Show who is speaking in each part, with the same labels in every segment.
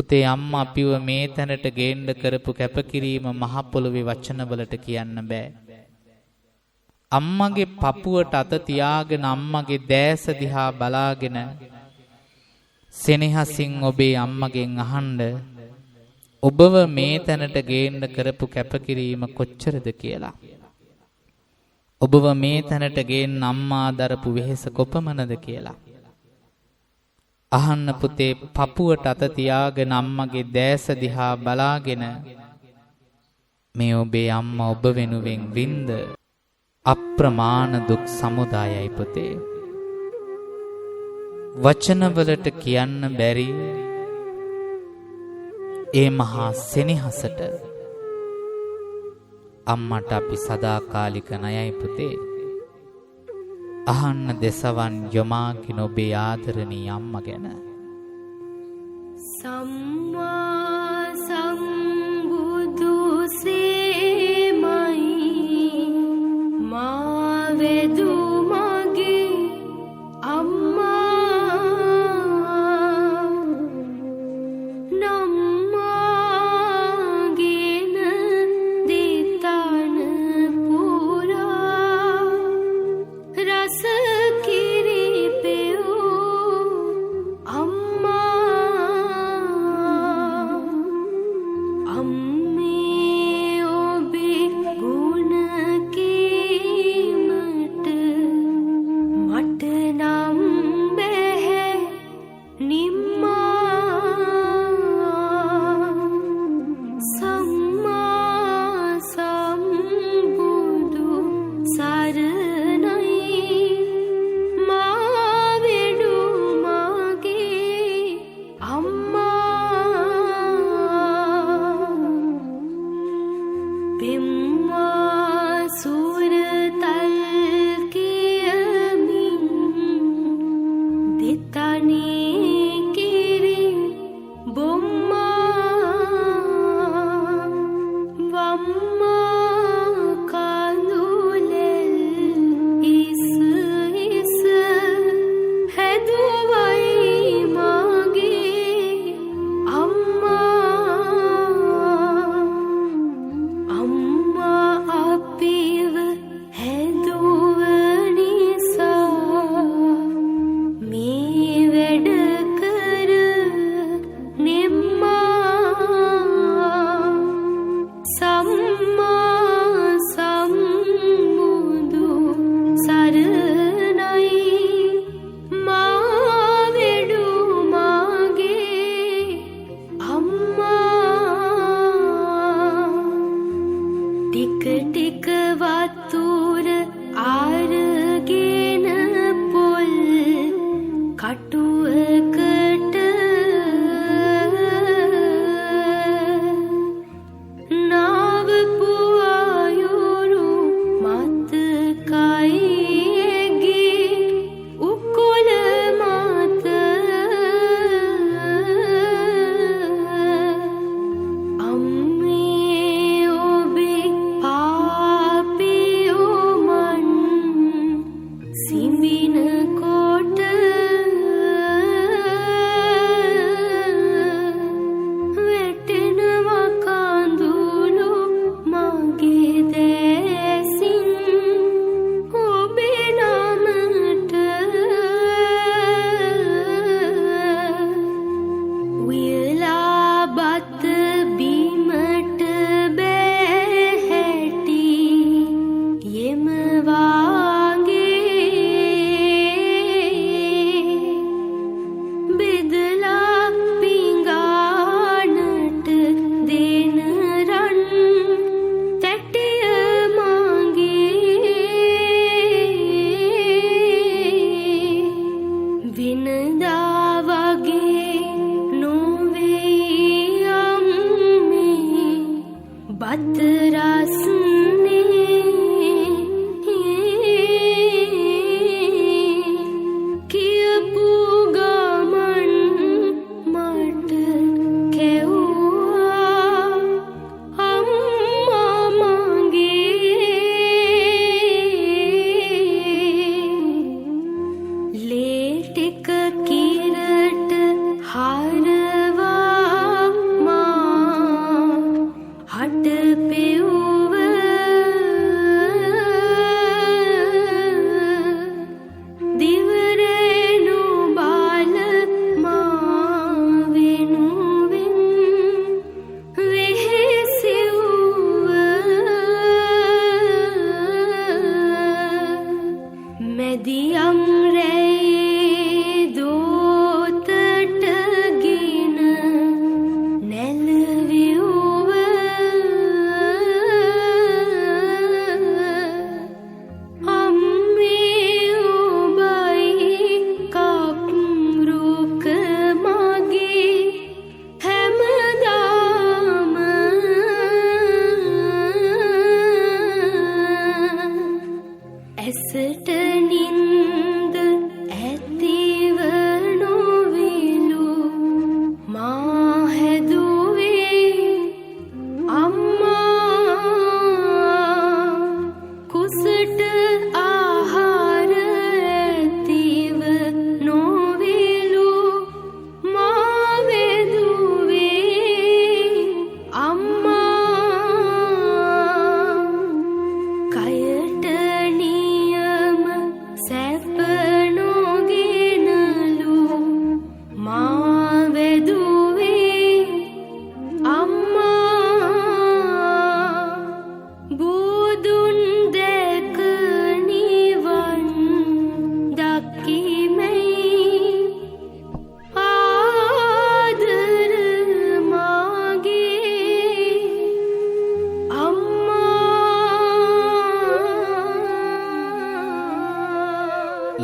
Speaker 1: පුතේ, අම්මා අපිව මේ තැනට ගේන්න කරපු කැපකිරීම මහ පොළොවේ වචනවලට කියන්න බෑ. අම්මගේ පපුවට අත තියාගෙන, අම්මගේ දෑස දිහා බලාගෙන සෙනෙහසින් ඔබේ අම්මගෙන් අහන්න, ඔබව මේ තැනට ගේන්න කරපු කැපකිරීම කොච්චරද කියලා. ඔබව මේ තැනට ගේන්න අම්මා දරපු වෙහෙස කොපමණද කියලා. අහන්න පුතේ, පපුවට අත තියාගෙන අම්මගේ දෑස දිහා බලාගෙන මේ ඔබේ අම්මා ඔබ වෙනුවෙන් වින්ද අප්‍රමාණ දුක් සමුදායයි පුතේ. වචනවලට කියන්න බැරි ඒ මහා සෙනෙහසට අම්මට අපි සදාකාලික ණයයි පුතේ. අහන්න දෙසවන් යොමාගෙන ඔබේ ආදරණීය අම්මා ගැන.
Speaker 2: සම්මා සම්බුදු සේමයි මා වෙදු මගේ අම්මා, නම්මාගෙන දෙතන පුරා රස කිරි පෙවූ අම්මා.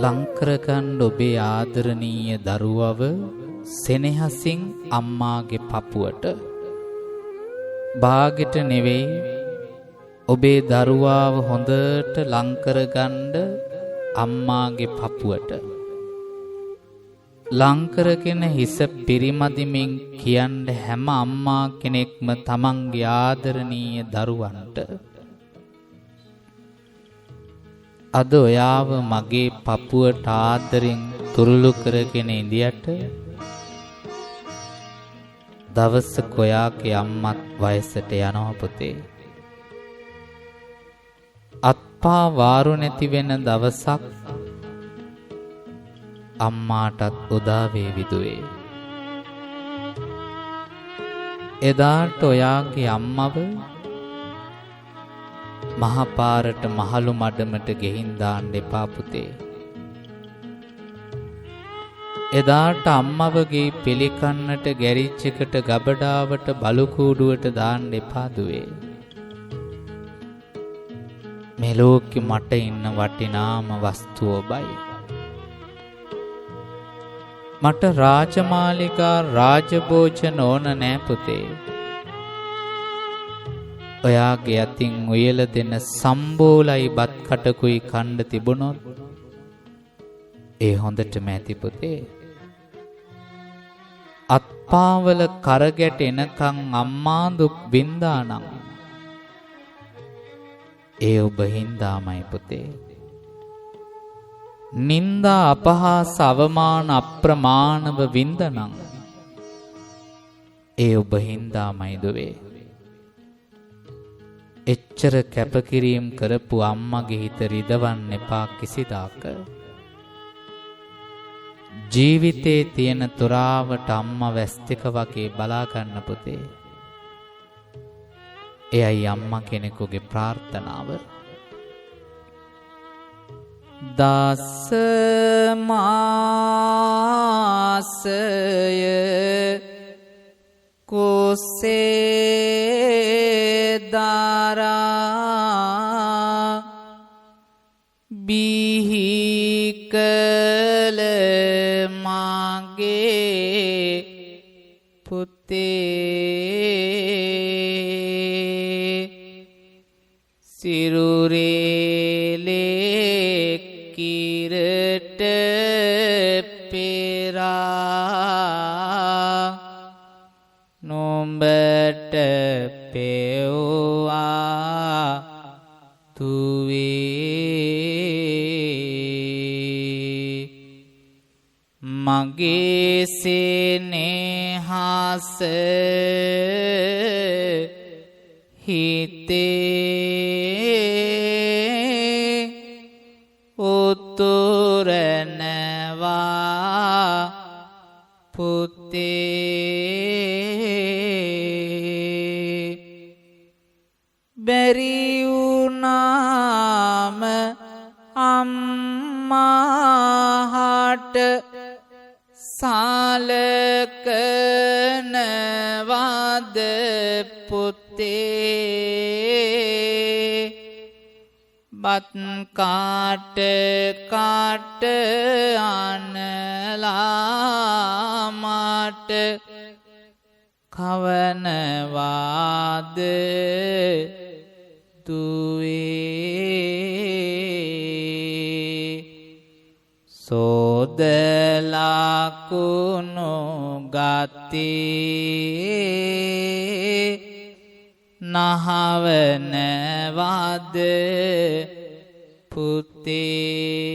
Speaker 1: ලං කරගන්න ඔබේ ආදරණීය දරුවව සෙනෙහසින් අම්මාගේ පපුවට. බාගෙට නෙවෙයි, ඔබේ දරුවාව හොඳට ලං කරගන්න අම්මාගේ පපුවට. ලං කරගෙන හිස පිරිමදිමින් කියන්න හැම අම්මා කෙනෙක්ම තමන්ගේ ආදරණීය දරුවන්ට, අද ඔයාව මගේ පපුවට ආදරෙන් තුරුළු කරගෙන ඉඳියට දවසක ඔයාගේ අම්මත් වයසට යනවා පුතේ. අත්පා වාරු නැති වෙන දවසක් අම්මාටත් උදා වේවි දුවේ. එදාට ඔයාගේ අම්මව මහපාරට මහලු මඩමට ගෙහින් දාන්න එපා පුතේ. එදාට අම්මවගේ පිළිකන්නට ගැරිච් එකට ගබඩාවට බලු කූඩුවට දාන්න එපා දුවේ. මේ ලෝකෙ මට ඉන්න වටිනාම වස්තුව ඔබයි. මට රාජමාලිගා රාජභෝජන ඕන නෑ පුතේ. ඔයාගේ අතින් උයලා දෙන සම්බෝලයි බත් කටකුයි කණ්ඩ තිබුණොත් ඒ හොඳටම ඇති පුතේ. අත්පාවල කරගැට එනකන් අම්මා දුක් වින්දා නම් ඒ ඔබ හින්දාමයි පුතේ. නින්දා අපහාස අවමාන අප්‍රමාණව වින්දනම් ඒ ඔබ හින්දාමයි දුවේ. එච්චර කැපකිරීම් කරපු අම්මගේ හිත රිදවන්න එපා කිසිදාක. ජීවිතේ තියෙන තුරාවට අම්මා වැස් දෙක වගේ බලා ගන්න පුතේ. එයයි අම්මා කෙනෙකුගේ ප්‍රාර්ථනාව. දස මාසය කුසේ දරා බිහි කළ මාගේ පුතේ සිරුරේ ලේ කිරට පෙරා නුඹට පෙව්වා තුවේ. මගේ සෙනෙහස හිතේ උතුරනවා පුතේ. බැරි වුණාම අම්මාහට සලකනවාද පුතේ. බත් කාට කාට අනලා මට කවනවාද දුවේ. සෝදලා කුණු ගති නහවනවාද පුතේ.